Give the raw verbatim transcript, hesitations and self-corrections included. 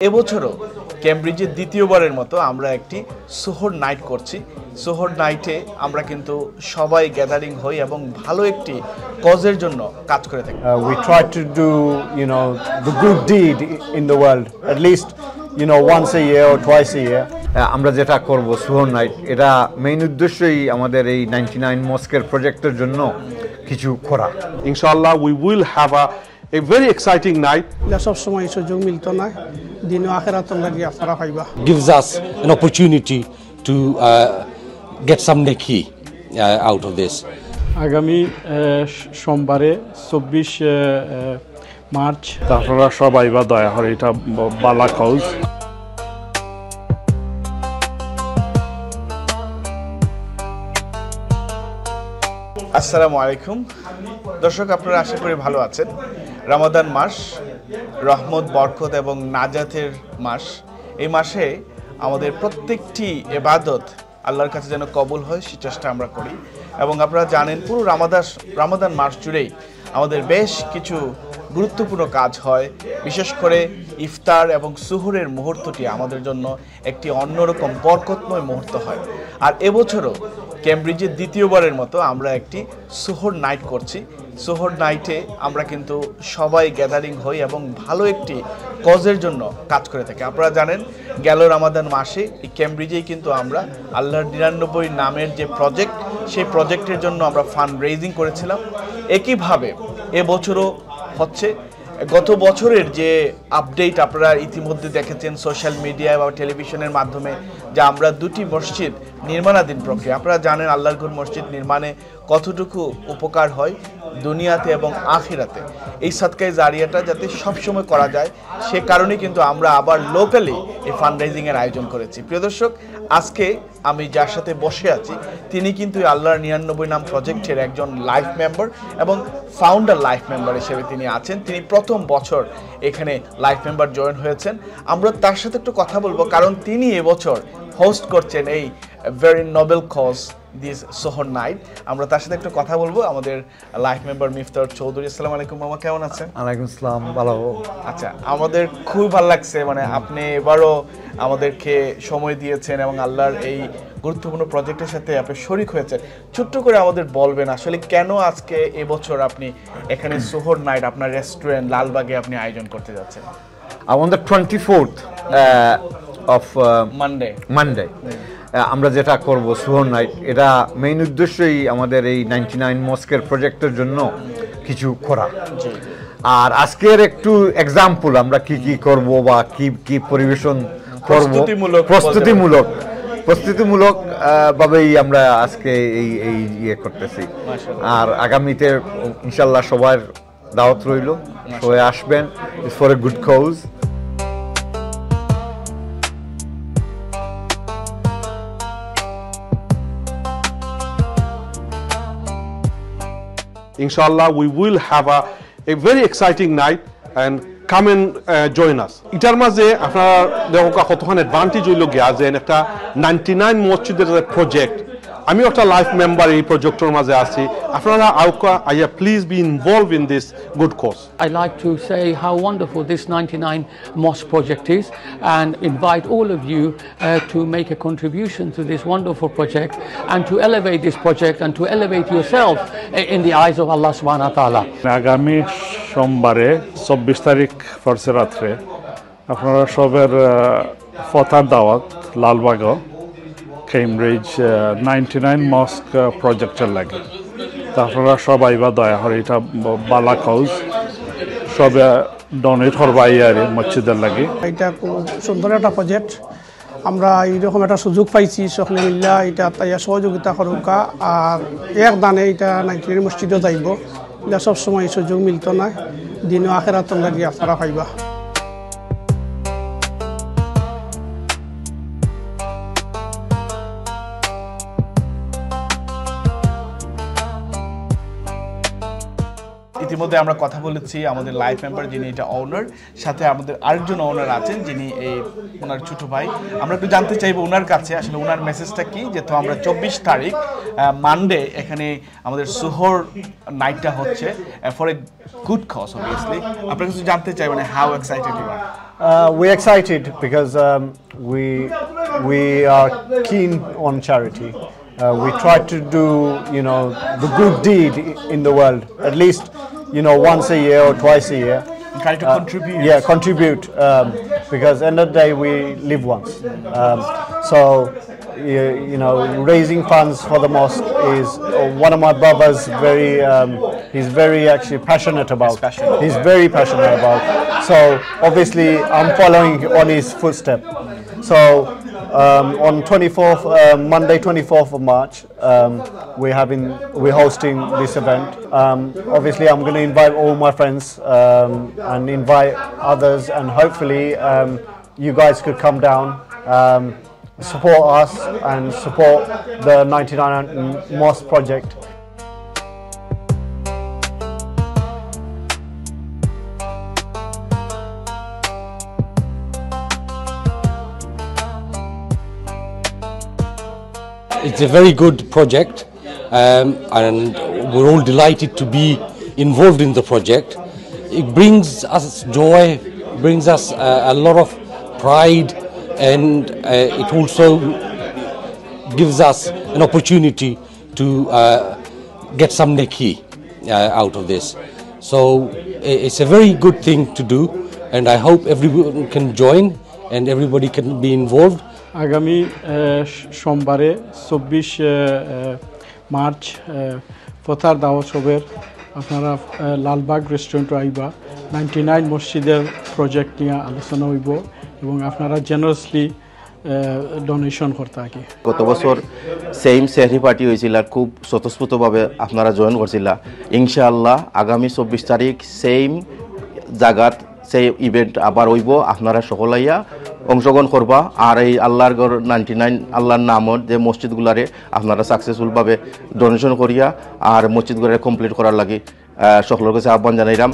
এবছরও ক্যামব্রিজে দ্বিতীয়বারের মতো আমরা একটি সুহর নাইট করছি। সুহর নাইটে আমরা কিন্তু সবাই গ্যাদারিং হই এবং ভালো একটি কজের জন্য কাজ করে থাকি। Uh, we try to do, you know, the good deed in the world, at least, you know, once a year or twice a year. আহ, আমরা যেটা করব সুহর নাইট, এটা মেইন উদ্দেশ্যই আমাদের এই নাইনটি নাইন মস্কের প্রজেক্টের জন্য কিছু করা। Inshallah, we will have a, a very exciting night. এটা সবসময় এই সুযোগ মিলতো না। দিন ও আখেরাত লাগি আপনারা পাইবা। Gives us an opportunity to uh, get some neki uh, out of this. আগামী আহ, সোমবারে চব্বিশ মার্চ। আপনারা সবাই বা দয়া করে এটা বালা কজ। আসসালামু আলাইকুম দর্শক, আপনারা আশা করি ভালো আছেন। রামাদান মাস রহমত, বরকত এবং নাজাতের মাস। এই মাসে আমাদের প্রত্যেকটি এবাদত আল্লাহর কাছে যেন কবুল হয়, সে চেষ্টা আমরা করি। এবং আপনারা জানেন, পুরো রামাদান রামাদান মাস জুড়েই আমাদের বেশ কিছু গুরুত্বপূর্ণ কাজ হয়। বিশেষ করে ইফতার এবং সুহরের মুহূর্তটি আমাদের জন্য একটি অন্যরকম বরকতময় মুহূর্ত হয়। আর এবছরও ক্যামব্রিজে দ্বিতীয়বারের মতো আমরা একটি সুহর নাইট করছি। সুহর নাইটে আমরা কিন্তু সবাই গ্যাদারিং হই এবং ভালো একটি কজের জন্য কাজ করে থাকি। আপনারা জানেন, গেল রামাদান মাসে এই ক্যামব্রিজেই কিন্তু আমরা আল্লাহর নিরানব্বই নামের যে প্রজেক্ট, সেই প্রজেক্টের জন্য আমরা ফান্ড রেজিং করেছিলাম। একইভাবে এবছরও হচ্ছে। গত বছরের যে আপডেট আপনারা ইতিমধ্যে দেখেছেন সোশ্যাল মিডিয়া বা টেলিভিশনের মাধ্যমে, যে আমরা দুটি মসজিদ নির্মাণাধীন প্রক্রিয়া। আপনারা জানেন, আল্লাহর ঘর মসজিদ নির্মাণে কতটুকু উপকার হয় দুনিয়াতে এবং আখিরাতে। এই সাদকায়ে জারিয়াটা যাতে সবসময় করা যায়, সে কারণে কিন্তু আমরা আবার লোকালি এই ফান্ড রেজিংয়ের আয়োজন করেছি। প্রিয় দর্শক, আজকে আমি যার সাথে বসে আছি, তিনি কিন্তু এই আল্লাহর নিরানব্বই নাম প্রজেক্টের একজন লাইফ মেম্বার এবং ফাউন্ডার লাইফ মেম্বার হিসেবে তিনি আছেন। তিনি প্রথম বছর এখানে লাইফ মেম্বার জয়েন হয়েছেন। আমরা তার সাথে একটু কথা বলবো, কারণ তিনি এবছর হোস্ট করছেন এই very Nobel cause, this Sohar night. আমরা তার সাথে একটু কথা বলবো। আমাদের লাইফ মেম্বার মিফতার চৌধুরী। আসসালামু আলাইকুম মামা, কেমন আছেন? ওয়ালাইকুম আসসালাম, ভালো। আচ্ছা, আমাদের খুবই ভালো লাগছে, মানে, আপনি এবারও আমাদেরকে সময় দিয়েছেন এবং আল্লাহর এই গুরুত্বপূর্ণ প্রজেক্টের সাথে আপনি শরিক হয়েছেন। ছোট্ট করে আমাদের বলবেন আসলে কেন আজকে এবছর আপনি এখানে সোহর নাইট আপনার রেস্টুরেন্ট লালবাগে আপনি আয়োজন করতে যাচ্ছেন? On the twenty-fourth uh, of uh, Monday. Monday আমরা যেটা করব সুহর নাইট, এটা মেইন উদ্দেশ্যই আমাদের এই নাইনটি নাইন মস্কের প্রজেক্টের জন্য কিছু করা। আর আজকের একটু এক্সাম্পল আমরা কি কি করব বা কি কি পরিবেশন করব, প্রস্তুতিমূলক বলতে প্রস্তুতিমূলক প্রস্তুতিমূলক আহ, ভাবেই আমরা আজকে এই এই ইয়ে করতেছি। আর আগামীতে ইনশাল্লাহ সবার দাওয়াত রইল, সবাই আসবেন। It's for a good cause. Inshallah, we will have a, a very exciting night and come and uh, join us. ইটার মাঝে আপনারা দেখো কতখান অ্যাডভান্টেজ হইল গিয়া যে একটা নাইনটি নাইন মসজিদের যে প্রজেক্ট, আমিও একটা লাইফ মেম্বার এই প্রজেক্টর মাঝে আছি। আপনারা আউকা আইয়া please be involved in this good cause. I'd like to say how wonderful this ninety-nine Mosque project is and invite all of you uh, to make a contribution to this wonderful project and to elevate this project and to elevate yourself uh, in the eyes of Allah subhanahu wa ta'ala. আগামী সোমবারে চব্বিশ তারিখ ফরসে রাত্রে আপনারা সবের আহ, ফতার দাওয়াত লালবাগ ক্যামব্রিজ নাইনটি নাইন মস্ক প্রজেক্টের লাগে। তা আপনারা সবাই বা দয়া করে এটা বালা কজ সবে ডোনেট করবা ইয়ারে মসজিদের লাগে। এটা খুব সুন্দর একটা প্রজেক্ট। আমরা এইরকম একটা সুযোগ পাইছি, সকলে মিল্লা এটা তাইয়া সহযোগিতা করুকা। আর এক দানে এটা নাইনটি নাইন মসজিদও যাইব। এটা সবসময় এই সুযোগ মিলতো না। দিন ও আখেরাত লাগি আপনারা পাইবা। ইতিমধ্যে আমরা কথা বলেছি আমাদের লাইফ মেম্বার, যিনি এটা ওনার, সাথে আমাদের আরেকজন ওনার আছেন, যিনি এই ওনার ছোট ভাই। আমরা একটু জানতে চাইবো ওনার কাছে আসলে ওনার মেসেজটা কি, যেহেতু আমরা চব্বিশ তারিখ মানডে এখানে আমাদের সুহর নাইটটা হচ্ছে for a good cause. Obviously আপনার কাছে জানতে চাই, মানে, how excited you are? Uh, we're excited because um, we we are keen on charity. Uh, we try to do, you know, the good deed i- in the world. At least, you know, once a year or twice a year. Try to contribute. Yeah, contribute. Um, because end of the day, we live once. Um, so, you, you know, raising funds for the mosque is uh, one of my brothers. Very, um, he's very actually passionate about. Passionate. He's very passionate about. So obviously, I'm following on his footstep. So um, on twenty-fourth, uh, Monday, twenty-fourth of March, um, we're having we're hosting this event. Um, obviously, I'm going to invite all my friends um, and invite others, and hopefully, um, you guys could come down, um, support us, and support the ninety-nine Mosque project. It's a very good project, um, and we're all delighted to be involved in the project. It brings us joy, brings us uh, a lot of pride, and uh, it also gives us an opportunity to uh, get some neki uh, out of this. So i- it's a very good thing to do, and I hope everyone can join and everybody can be involved. আগামী আহ, স- সোমবারে চব্বিশ আহ, আহ, মার্চ আহ, ফতার দাওয়াত সবের আপনারা আহ, লালবাগ রেস্টুরেন্টে আইবা। Ninety nine মসজিদের প্রজেক্ট নিয়ে আলোচনা হইব এবং আপনারা জেনারেসলি ডোনেশন করতে থাকি। গত বছর সেম সেহরি পার্টি হয়েছিল, খুব স্বতঃস্ফূর্তভাবে আপনারা জয়েন করছিলা। ইনশাআল্লাহ, আগামী চব্বিশ তারিখ সেম জায়গাত সেই ইভেন্ট আবার হইব। আপনারা সকল আইয়া অংশগ্রহণ করবা। আর এই আল্লাহর ঘর নাইনটি নাইন, আল্লাহর নামর যে মসজিদগুলারে আপনারা সাকসেসফুলভাবে ডোনেশন করিয়া আর মসজিদগুলারে কমপ্লিট করার লাগি আহ, সকলের কাছে আহ্বান জানাইলাম।